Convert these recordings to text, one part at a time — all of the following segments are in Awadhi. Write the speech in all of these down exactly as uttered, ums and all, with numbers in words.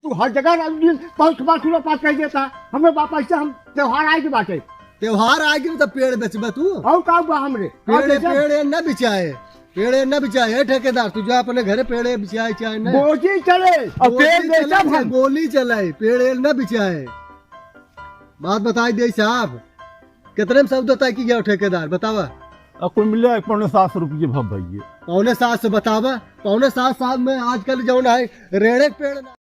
तू हर जगह राजू जी बहुत बात खुला बात कह देता। हमें बा पैसा, हम त्योहार आए के बाटे। त्योहार आए के तो पेड़ बेचबे तू? और का बा हमरे? का पेड़, बेचब? पेड़ ये ना बिचाए, पेड़ ये ना बिचाए। ए ठेकेदार, तू जा अपने घरे, पेड़ ये बिचाए चाहे ना। गोली चले, और गोली पेड़ चले, बेचब हम। गोली चले, पेड़ ये ना बिचाए। बात बताई दे साहब, कितने में सौदा तय की गया ठेकेदार, बतावा? अब कुल मिला एक पौने सात सौ रुपये भा भइये। पौने सात सौ बतावा, पौने सात सौ में आजकल जौन है रेड़े के पेड़ ना।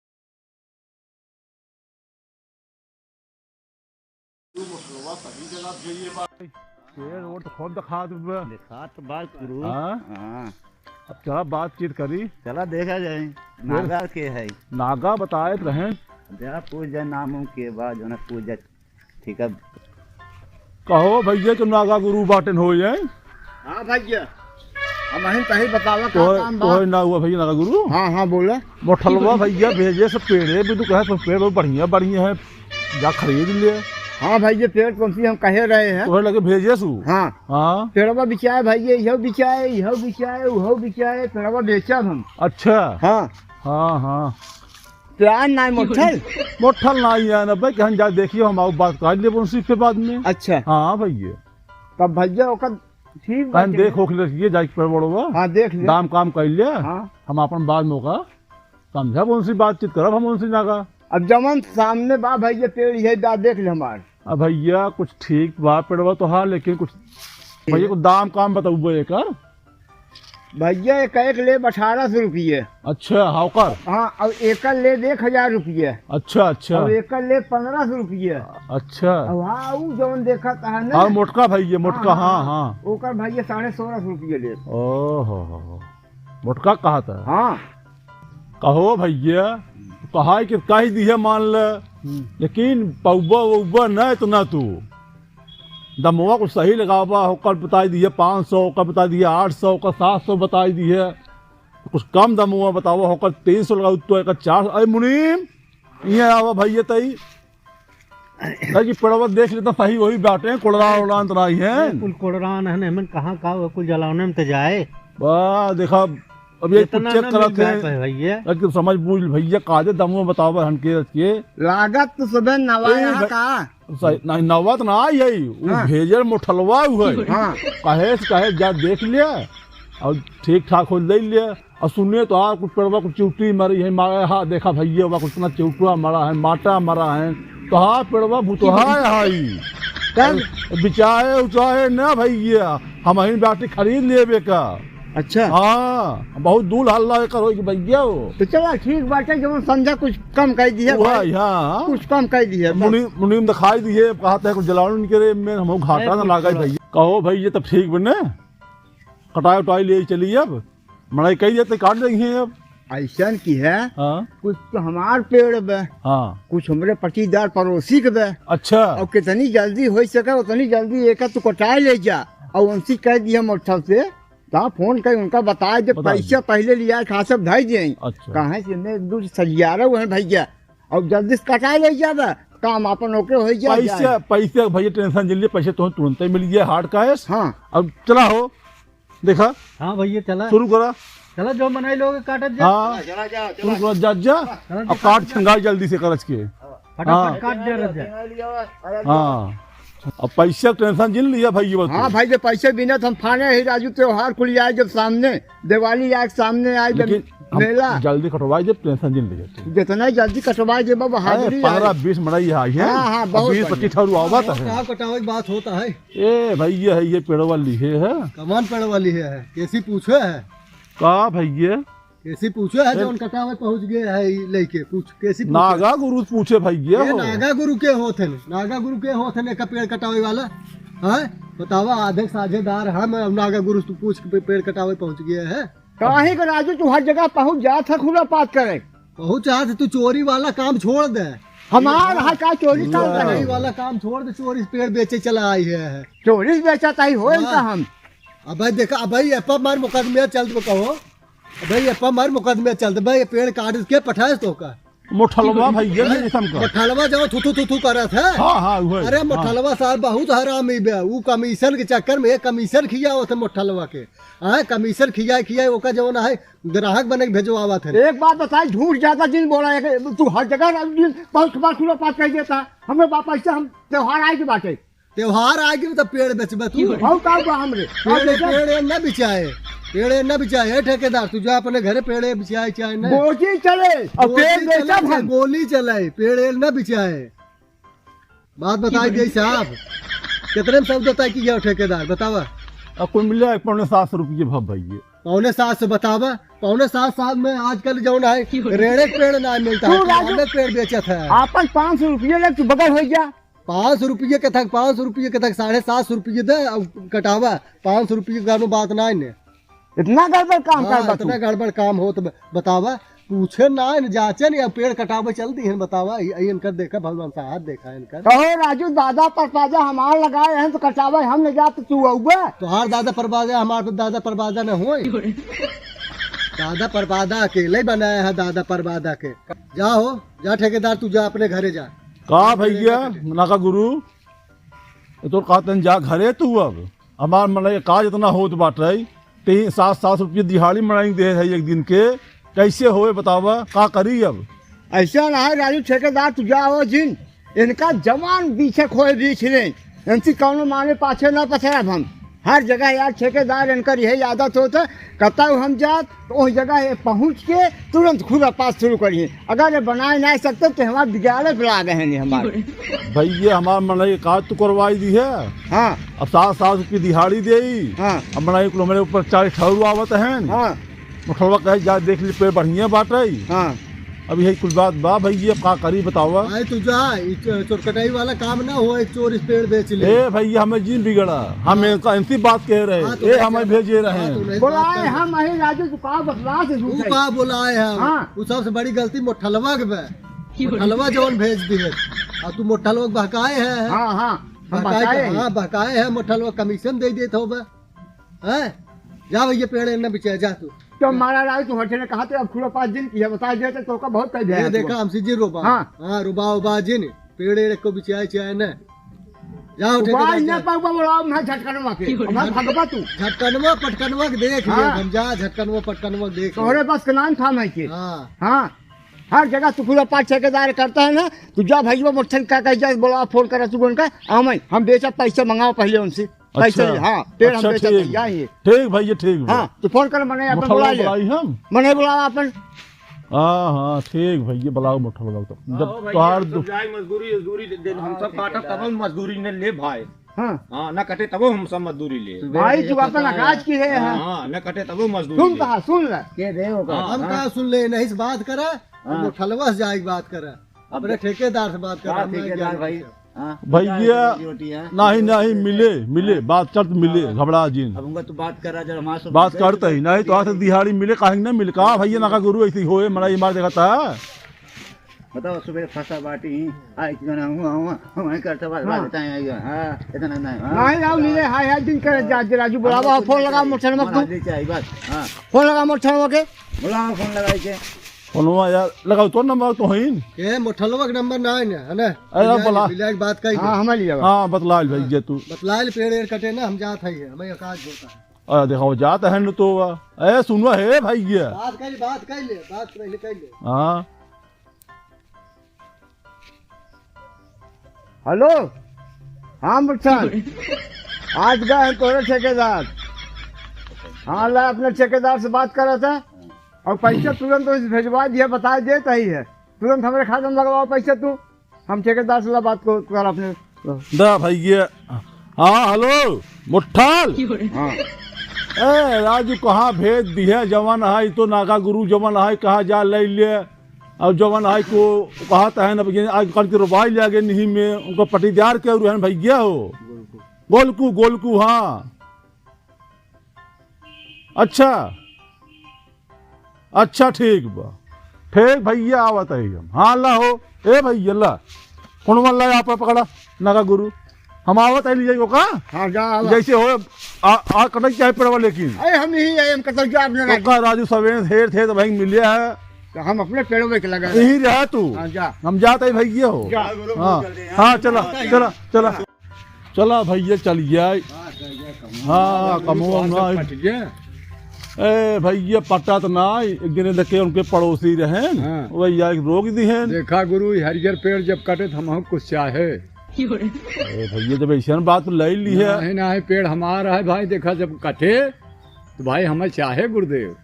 पेड़ ओड़ तो खूब दिखात बा। दिखात बा गुरु। हाँ? हाँ। अब चला बातचीत करी। चला देखा जाए, फिर? नागा के है? नागा बताए तो रहे। जा पूछ जा नाम उम के बा, जो ना पूछ जा। ठीक है। कहो भइया के नागा गुरु बाटेन हो जाए। हाँ भइया, हम अहिन कहीं बतावा का तोहर, काम बा? तोहर ना हुआ भइया नागा गुरु? हाँ, हाँ, बोला। मोठलवा भइया भेजे से पेड़े भी तू कहे तो पेड़ बढ़िया, बढ़िया है, जा खरीद ले। हाँ भइया, पेड़ कौन सी हम कहे रहे हैं। तोहर लगे भेजे सु। हाँ। हाँ। पेड़वा बिचाए भइया, इहो बिचाए, इहो बिचाए, उहो बिचाए, पेड़वा बेचब हम। अच्छा। हाँ। हाँ, हाँ। प्यार ना है मोठल? मोठल ना ही है ना भाई, कहीं जा देखियो, हम आओ बात कर लेबो उनसे फिर बाद में। अच्छा। हाँ भइया। तब भइया ओकर ठीक कहीं बाटे। देख ओख ले, ये जाके पेड़ बड़वा। हाँ, देख ले। दाम काम कर ले। हाँ। हम अपन बाद में ओका समझब उनसे, बातचीत करब हम उनसे नागा। अब जवन सामने बा भइया पेड़, ये दा देख ले हमार। अब भइया कुछ ठीक बा पेड़वा तो, हाँ, लेकिन कुछ भइया कुछ दाम काम बताउबो एकर। भइया, एक, एक लेब अठारह सौ रुपये। अच्छा, हाँ, ओकर? हाँ, और एकर लेब एक हजार रुपये। अच्छा, अच्छा। और एकर लेब पन्द्रह सौ रुपये। अच्छा। और हाँ, ऊ जौन देखत है ना। हाँ, मोटका भइया, मोटका, हाँ, हाँ, हाँ, हाँ। ओकर भइया साढ़े सोलह सौ रुपये लेब। ओहो हो हो। मोटका कहा था? हाँ। कहो भइया, कहा कि कह दिहे मान ले, हम्म। लेकिन पौबा वौबा ना इतना तू। दमवा कुछ सही लगावा, ओकर बताई दिहे पाँच सौ, ओकर बताई दिहे आठ सौ, ओकर सात सौ बताई दिहे। कुछ कम दमवा बतावा, ओकर तीन सौ लगाऊ तो एकर चार सौ। अरे मुनीम, इहाँ आवा भइया तई। ताकि पेड़वा देख लेता सही वही बाटे, कोड़रा ओड़रा तो नहीं है। ये कुल कोड़रान है, हमन कहाँ का वो कुल जलावने में तो जाए। वाह, देखा, अब ये कुछ इतना check ना करत मिल है। जाए भइया। ताकि समझ बूझ भइया, काजे दमवा बतावा हन के रच के। लागत तो सुबह नवा ए, यहाँ भाई, का। सही, नहीं, नवा तो ना आई है, वो हाँ। भेजल मोठलवा उ है। हाँ। कहे से कहे जा देख लिया और ठीक ठाक हो ले लिया। और सुने तो आ कुछ पेड़वा कुछ चिउटी मारी है, मारे हा देखा भइया, वा कुछ इतना चिउटवा मारा है, माटा मारा है, तो हा पेड़वा भुतहा है हाई। तब? बिचाहे उचाहे ना भइया, हम ही बाटी खरीद लेबे का। अच्छा। हाँ, बहुत दूल हल्ला एकर होई कि भइया हो। तो चला ठीक बाटे, जब समझा कुछ कम कर दिया वो भाई। है, हाँ। कुछ कम कर दिया, बस। मुनीम, मुनीम दिखाई दिए, कहा था कुछ जलावन के रे में, हम घाटा ए, ना कुछ लागे थोड़ा। भइया। कहो भइया, तब ठीक बने, कटाई उटाई ले चली अब, मड़ाई कही जाते काट देंगे अब। ऐसन की है, हाँ। कुछ तो हमार पेड़ बे, हाँ। कुछ हमरे पटीदार पड़ोसी के बे। अच्छा। और कितनी जल्दी हो सके उतनी जल्दी एक तो कटाई ले जा, और उनसे कह दिया मोटर से, ता फोन कर उनका बताए दे, बता पैसा दे। पहले लिया खा सब धई दे। अच्छा। कहाँ से मैं एक दूर सलियारा हुआ है भइया, और जल्दी से कटाई ले जाबे, काम अपन ओके हो जाए, पैसा, जाए। पैसा भइया tension जिन लिए, पैसे तुरंत ही मिल गया, hard cash। हाँ। अब चला हो, देखा? हाँ भइया, चला। शुरू करा। चला, जो मनई लोग काटत जा। हाँ। चला, चला, शुरू चला। करा, जा, जा। चला, अब जा, काट जा। छंगाई जल्दी से करच के। फटाफट हाँ। काट दे रह जा। हाँ। अब पैसा tension जिन लिया भइया, बस। हाँ भाई, जो पैसे बिना तो हम फाने ही राजू, त्योहार खुल जाए जब सामने, दिवाली आए सामने आए जब लेकिन हम मेला। जल्दी कटवाई जब tension जिन लिया। जितना जल्दी कटवाई दे बाबा, अरे, हाजिरी है। पन्द्रह बीस मड़ई आई है। हाँ, हाँ, अब बहुत बीस बढ़िया। पच्चीस ठारू आवत हाँ, है। कहाँ कटावे की बात होता है? ए भइया, है ये पेड़वा लिहे है। कमान पेड़वा लिहे है, केसी पूछे है? का भइया? केसी पूछे है, ए जौन कटावे पहुँच गए है, ई लेके पूछ, केसी पूछे? नागा गुरु पूछे भइया ए, हो। नागा गुरु के होत है, नागा गुरु के होत है, एका पेड़ कटावे वाला? हाँ, बतावा, आधे साझेदार हम, अब नागा गुरु से पूछ के पे-, पेड़ कटावे पहुँच गए है। काहे के राजू, तू हर जगह पहुँच जात है खुला बात करे। पहुँच जात है, तू चोरी वाला काम छोड़ दे। हमार हाँ। है का चोरी काम करे? चोरी वाला काम छोड़ दे, चोरी से पेड़ बेचे चला आई है। चोरी से बेचत आई होई हाँ। का हम? अबे देखा, अबे एप्पा मार मुकदमे चल दे कहो। अबे एप्पा मार मुकदमे चल दे, भाई ये पेड़ काट के पठाए तो का? मोठलवा भैया, ये समका। मोठलवा जो थू थू थू थू करत है। हाँ, हाँ, उहे। अरे, हाँ। मोठलवा साहब बहुत हरामी बे। ऊ कमीशन के चक्कर में, ये कमीशन खियावत है मोठलवा के। हाँ, कमीशन खियाए, खियाए, ओका जवन है, ग्राहक बने के भेजवावत है। एक बात बताई, झूठ ज्यादा जिन बोला है कि तू हर जगह दिन पाँच बार खुला पास कर देता। हमें बा-, पैसा हम त्योहार आए के बाटे। त्योहार आगे में तो पेड़ बेचबे तू। भाव का बा हमरे? पेड़, पेड़ न बिचाए, पेड़ न बिचाए। ए ठेकेदार, तू जा अपने घरे, पेड़ बिचाए चाहे न। गोजी चले, अब गोजी पेड़ चले, बेचब हम। गोली चले, पेड़ न बिचाए। बात बताई दे साहब, कितने में सौदा तय किया ठेकेदार, बतावा। अब कुल मिला एक पौने सात सौ रुपये भव भैया। पौने सात सौ बतावा, पौने सात सौ में आजकल जौन है, रेड़े के पेड़ ना मिलता है, तू राजू, अलग पेड़ बेचत है। आपन पाँच सौ रुपये ले, तू बगल हो जा। पाँच सौ रुपये के थक, पाँच सौ रुपये के थक, साढ़े सात सौ रुपये दे, अब कटावा, पाँच सौ रुपये के गानो बात ना है ने। इतना गड़बड़ काम हाँ, कर बा तू। इतना गड़बड़ काम हो तो ब-, बतावा, पूछे ना है ने, जांचे नहीं, अब पेड़ कटावे चल दी है, बतावा, ये, ये इनकर देखा, भगवान साहब देखा इनकर। कहो राजू, दादा परपाजा हमार लगाए हैं तो कटावे हम ले जात तू अउबे। तोहार दादा परपाजा, हमार तो दादा परपाजा न होए। दादा परपादा अकेले बनाया है, दादा परपादा के। जा हो, जा ठेकेदार, तू जा अपने घरे जा। का भैया, नाका गुरु, ये तो कहतन जा घरे तू अब। हमार मनई का जितना होत बाटे, तीन, सात, सात सौ रुपये दिहाड़ी मनई दे है एक दिन के, कैसे होए बतावा, का करी अब? ऐसा ना है राजू ठेकेदार, तू जा हो जिन, इनका जवान बीछे खोए बीछ ले, इनसे कौनो माने पाछे ना पछड़ब हम। हर जगह यार ठेकेदार इनकर यही आदत होत है, कतौ हम जात तो उस जगह ये पहुँच के तुरंत खुला पास शुरू करिए। अगर ये बनाए ना सकते तो हमारे बिगाड़े पे लागे हैं ये हमारे। भैया हमार मनई का तू करवाई दी है। हाँ। अब सात सात रुपये दिहाड़ी देई। हाँ। अब मनई कुल हमारे ऊपर चालीस ठौर आवत हैं। हाँ। मोठलवा कहे जा देख ली पेड़ बढ़िया बाटे। हाँ। अब यही कुल बात बा भैया, अब का करी बतावा? भाई तू जा, ई चो-, चोरकटाई वाला काम ना हो, एक चोर इस पेड़ बेच ले। ए भैया, हमें जिन बिगड़ा, हम हाँ। इनका इनसी बात कह रहे, हाँ, तो ए भाई हमें जा। भेजे रहे। हाँ, तो नहीं बोलाए बात कर। हम अही राजू, तू का बकवास है तू झूठे? का बोलाए हम? हाँ। वो सबसे बड़ी गलती मोठलवा के बे। मोठलवा जौन भेज दी है। आ तू मोठलवा के बहकाए है। हाँ, हाँ। हम बहकाए बहकाए हैं। हाँ, बहकाए है, मोठलवा कमीशन दे देत हो बे। हैं? जा भैया, पेड़ एन्ने बिछा, जा तू। तो मारा राव, तू हटे ने कहा, तो अब खुला पाँच दिन की है, बता दे, तो तोका बहुत कह दिया ये है देखा, तू। हमसे जी रोबा। हाँ। हाँ, रोबा, रोबा जी ने, पेड़ एड़ को बिछाए, चाहे न। जाओ, उपाय ठेकेदार, न जा। पाऊबा, बोलाओ, मैं झटकनवा के, मैं भगबा तू। झटकनवा, पटकनवा के देख ले, हाँ। हम जा, झटकनवा, पटकनवा के देख ले। तोहरे बस के नाम था मैं के। हाँ। हाँ। हर जगह तू खुला पाँच ठेकेदार करता है ना, तू जा भैया, मोठन का कह जा, बोलाओ, फोन करा तू उनका, आ मैं, हम बेचा पैसा मंगाओ पहले उनसे। पैसे अच्छा, ले, हाँ, पेड़ हम अच्छा, बेचत ठीक। हैं, जाइए। ठीक भैया, ठीक बा। हाँ, तो फोन कर, मने अपन मोठलवा बुला ले। बुलाई हम। मने बुलावा अपन। हाँ, हाँ, ठीक भैया, बुलाओ मोठलवा तो। जब हाँ, भैया, तोहार हम सब दु- जाए मजदूरी, मजदूरी दे, दे, हम हाँ, सब काटा तब मजदूरी ने ले भाई। हाँ। हाँ, ना कटे तबो हम सब मजदूरी ले। भाई, तू अपन अकाज की है, हाँ, हाँ। हाँ, ना कटे तबो मजदूरी सुन ले। कहा, सुन ले। के दे होगा? हाँ, हम हाँ। कहा सुन ले, नहीं से बात करा, हाँ। मोठलवा से जाए के बात करा। अपने ठेकेदार से बात कर, हाँ, हम नहीं ठेकेदार जाने भाई। कुछ। हाँ, भैया, रोटी, रोटी, हाँ। नहीं, नहीं, मिले, मिले, हाँ। बात करत मिले, हाँ। घबरा जिन। अब उनका तो बात कर रहा, जरा हमारे से बात करते ही, नहीं तो आज दिहाड़ी मिले, काहे नहीं मिले? का भैया, नाका गुरु ऐसे ही होए, मना ये मार देखा था। बताओ, सुबह फंसा बाटी ही, आ, इतना हुआ, हुआ, हुआ, करता बात, हाँ। बात बताएं, आइए, हाँ, इतना नहीं, हाँ। नहीं, आओ, मिले, हाय, हाय, दिन कर, जा, जा, राजू, बुलावा, हाँ, फोन लगा, मोटरसाइकिल मत हाँ, तू। ले जाए, बस, हाँ। फोन लगा, मोटरसाइकिल के। बुलावा, फोन लगाई के। फोनवा यार, लगाओ तो नंबर तो होइन। ए, मोठलवा के नंबर ना है ना, है ना? अरे, मिला, बोला। मिला के बात कही हाँ, ले। हमारे लिए हाँ, बतला ले भैया तू। बतला ले, पेड़ एड़ कटे ना, हम जात है, हमें अकाज होता है। अरे, देखो, जात है न तो, ए, सुनो, हे भैया। बात कर ले, बात कर ले, बात पहले कर ले। हाँ। हेलो, हाँ बच्चन, आज गए हैं तोरे ठेकेदार। हाँ, ला अपने ठेकेदार से बात करा था और पैसा तुरंत उसे भेजवा दिया, बता देत ही है, तुरंत हमरे खाता में लगवाओ पैसा तू। हम ठेकेदार से ला बात को कर अपने। दा भैया, हाँ, हेलो, मोठल। हाँ। ए, राजू कहाँ भेज दिया जवन है, तो नाका गुरु जवन है, कहाँ जा ले ले। और जवन आई को कहत है ना, आज कल के रोबाई ले आगे नहीं में, उनको पटीदार के और है भैया हो। गोलकू, गोलकू, हाँ। अच्छा। अच्छा, ठीक बा। ठीक भैया, आवत है हम। हाँ, ला हो। ए भैया, ला। कौन वाला है, आप पकड़ा, नाका गुरु। हम आवत है, लिए का? हाँ, जा, आवा। जैसे हो, आ, आ, कटक चाहे पड़वा, लेकिन। अरे, हम यही है, हम कटक जा, अपने तो का राजू सवेरे ढेर थे, तो भाई मिले है। तो हम अपने पेड़वे के लगा रहे। यही रहा तू। हाँ, जा। हम जात ही भइया हो। जा। हाँ, हाँ, चला, चला, चला। चला भइया, चल जाए। हाँ, कमो ना। कट गया। ए भइया, पटा तो ना, एक दिन देखे उनके पड़ोसी रहेन, हाँ। वही आके रोक दिहेन। देखा गुरु, ई हरियर पेड़ जब कटे तो हमहू कुछ चाहे। ए भइया, जब ऐसन बात लै ली है। नहीं, नहीं, पेड़ हमार है भाई, देखा जब कटे तो भाई हमें चाहे गुरुदेव।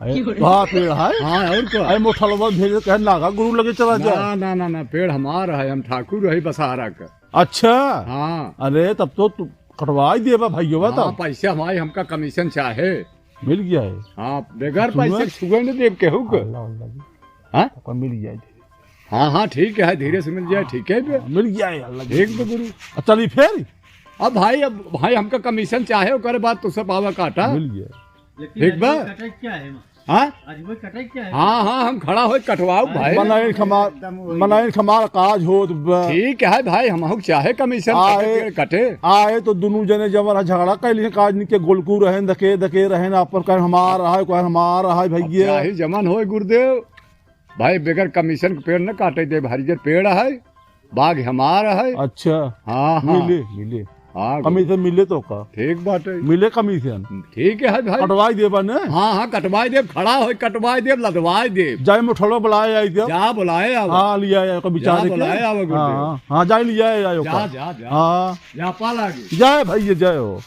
अरे, तोहार पेड़ है? हाँ, और का? अरे, मोठलवा भेजे, कहे नागा गुरु लगे चला जा। ना, ना, ना, ना, पेड़ हमार है, हम ठाकुर है बसहारा का। अच्छा। हाँ। अरे, तब तो तू कटवाई देबा भइया, हाँ, तब। पैसा भाई हमका कमीशन चाहे। मिल गया है। हाँ, बगैर सुनो। पैसे छुए न देब केहू के। अल्लाह, अल्लाह जी। हाँ? आपका मिल गया है। हाँ, हाँ, ठीक है, धीरे से मिल जाए, ठीक है बे। हाँ, मिल गया है, अल्लाह जी। ठीक बे गुरु। अब चली फिर? अब भाई, अब भाई हमका कमीशन चाहे, ओकरे बाद तो सब आवा काटा। मिल गया। लेकिन ठीक बा? आज वो कटे क्या है, माँ? हाँ? आज वो कटे क्या है? हाँ, हाँ, हम खड़ा होए कटवाओ हाँ, भाई। बनाइन खमार, एकदम वही। बनाइन खमार काज होत बा। ठीक है भाई, हमहू चाहे कमीशन आए, कटे, पेड़ कटे। आए तो दुनू जने जवन है झगड़ा कर लिए, काज निके गोलकू रहेन, दके, दके रहेन, आपन कहेन हमार है, कहेन हमार है, अब भइया। चाहे जमन होए गुरुदेव, भाई, बगैर कमीशन के पेड़ न काटे देब, हरियर पेड़ है, बाग हमार है। अच्छा। हाँ, हाँ। मिले, मिले। हाँ, कमीशन मिले तो का? ठीक बात है। मिले कमीशन। ठीक है भाई। कटवाई देबा ने? हाँ, हाँ, कटवाई देब, खड़ा होए, कटवाई देब, लदवाई देब। जाए मोठलवा बुलाए आई देब। जा बुलाए आवा। हाँ, लिया आया, ओकर जा विचार के। बुलाए आवा, हाँ, गुरुदेव। हाँ, हाँ, जाए लिया आया, जा, ओकर। जा, जा। हाँ। जा पा लागे। जय भइया, जय हो।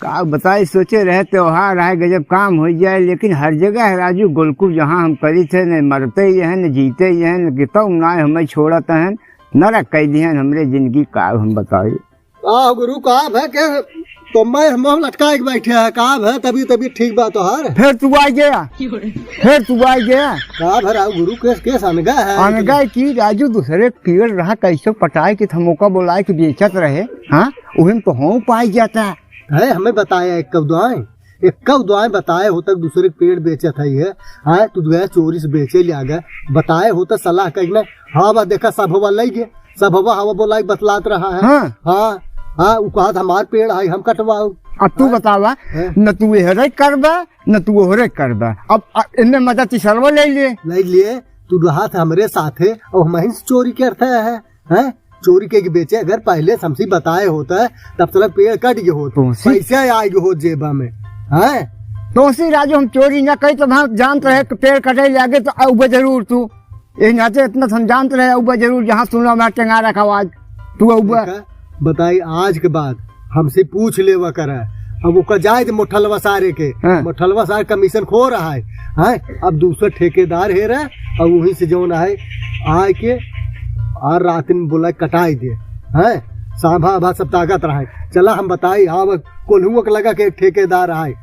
का बताई, सोचे रहे त्योहार आए, गजब काम होइ जाए, लेकिन हर जगह है राजू गोलकुल, जहाँ हम करी थे, न मरते ही हैं, न जीते ही हैं, न कितौ ना हमें छोड़त हैं, नरक कह दिहन हमरे जिंदगी, का हम बताई। आह गुरु, का भे के तो मैं मुंह लटकाए के बैठे है, का भे तबीयत, तबीयत ठीक बा तोहार? फिर तू आ गया, फिर तू आ गया। का भे राव गुरु, केस, केस अनगा है? अनगा की राजू, दूसरे पेड़ रहा, कैसे पटाए के, हमोका बोलाए के बेचत रहे, हाँ, उहिन तो हम पाई जाता। है, हमें बताया एक कब दुआएं, एक कब दुआएं बताए होता दूसरे के पेड़ बेचत है ये, हाँ, तू गया चोरी से बेचे ले आ गया, बताए होता सलाह कहीं ना, हाँ, बस देखा सब हवा लई गए, सब हवा, हवा बोलाई बतलात रहा है। हाँ। हाँ, हाँ, उ कहत हमार पेड़ है, हम कटवाओ। अब तू हाँ? बतावा, हैं? न तू एहरे करबा, न तू ओहरे करबा। अब, अब इनमें मजा तीसरवा ले लिए। ले लिए, तू रहा था हमरे साथे, और हम ही से चोरी करते हैं, हैं? चोरी के बेचे, अगर पहले से हमसे बताए होता है, तब तक पेड़ कट गए होत, तो सी- पैसे आए गए होत जेबा में, हैं? तो सी राजू, हम चोरी ना करी, तो हम जानत रहे कि पेड़ कटे ले आगे, तो अउबे जरूर तू। यही नाते इतना समझात रहे, अउबा जरूर, जहाँ सुना हमारा टेंगारा का आवाज, तू अउबा। देखा, बताई, आज के बाद हमसे पूछ लेवा करा। अब ओका जाए दे मोठलवा सारे के, हाँ। मोठलवा सारे कमीशन खो रहा है, हैं? अब दूसर ठेकेदार हे रहा, अब वहीं से जौन आए, आए के और रात में बोला कटाई दे, हैं? सांभा आभा सब ताकत रहा है। चला हम बताई, हाँ, अब कोल्हुआ के लगा के एक ठेकेदार आए,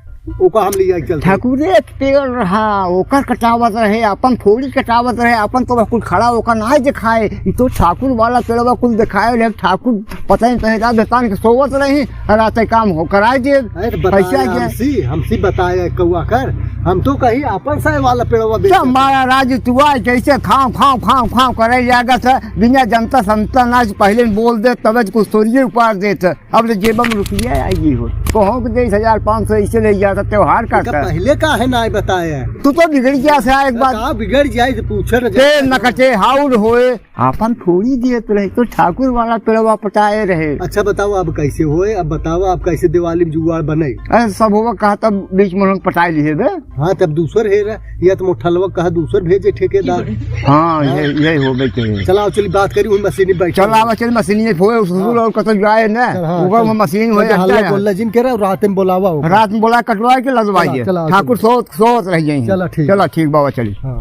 ओका हम लिया के चलते। ठाकुरे के पेड़ रहा, ओकर कटावत रहे, अपन थोड़ी कटावत रहे, अपन तो कुल खड़ा ओकर नाय देखाए। ई तो ठाकुर वाला पेड़वा कुल देखाए ले, ठाकुर पता नहीं कहीं रात बितान के सोवत रही, रात काम हो कराए दिए। अरे तो बताए पैसा के। हमसी, हमसी बताए कौआ कर, हम तो कहीं अपन साए वाला पेड़वा बेचत क्या मारा राजू तू आए, जैसे खाओ, खाओ, खाओ, खाओ करे लागत है, बिना जनता संता ना पहले बोल दे, तबे तो कुछ तोरिए उपार देत है। अब तो जेबा में रुपया आई गई हो, कहूँ के दे हजार पाँच सौ ऐसे ले जाता, त्योहार का इनका कर। पहले काहे ना बताया? तू तो बिगड़ गया था एक बार। का बिगड़ जाए तो पूछे न ते जाता। न कटे हाउल होए, आपन थोड़ी दिए तो रहे, तो ठाकुर वाला पेड़वा पटाए रहे। अच्छा बताओ, अब कैसे होए, अब बताओ, अब कैसे दिवाली में जुगाड़ बने? अरे सब होगा कहा, तब बीच में लोग पटाए लिए बे। हाँ, तब दूसर हे रहा, या तो मोठलवा कहा दूसर भेजे ठेकेदार। हाँ, हाँ। ये, यही हो गई चाहिए। चलाओ, चली बात करी, वही मशीन में बैठ। चल, आवा, चल, मशीन में फोए, उस हाँ। और कतई जाए ना, चल, हाँ, ऊपर चल। में मशीन होए, चल, हल्ला अच्छा। बोलला जिन के रहा, रात में बोलावा हो। रात में बोला, कटवा के लदवाइए। चला, चला, ठाकुर चला। सोत, सोत रह जाइए। चला, ठीक। चला, ठीक, बाबा, चली। हाँ।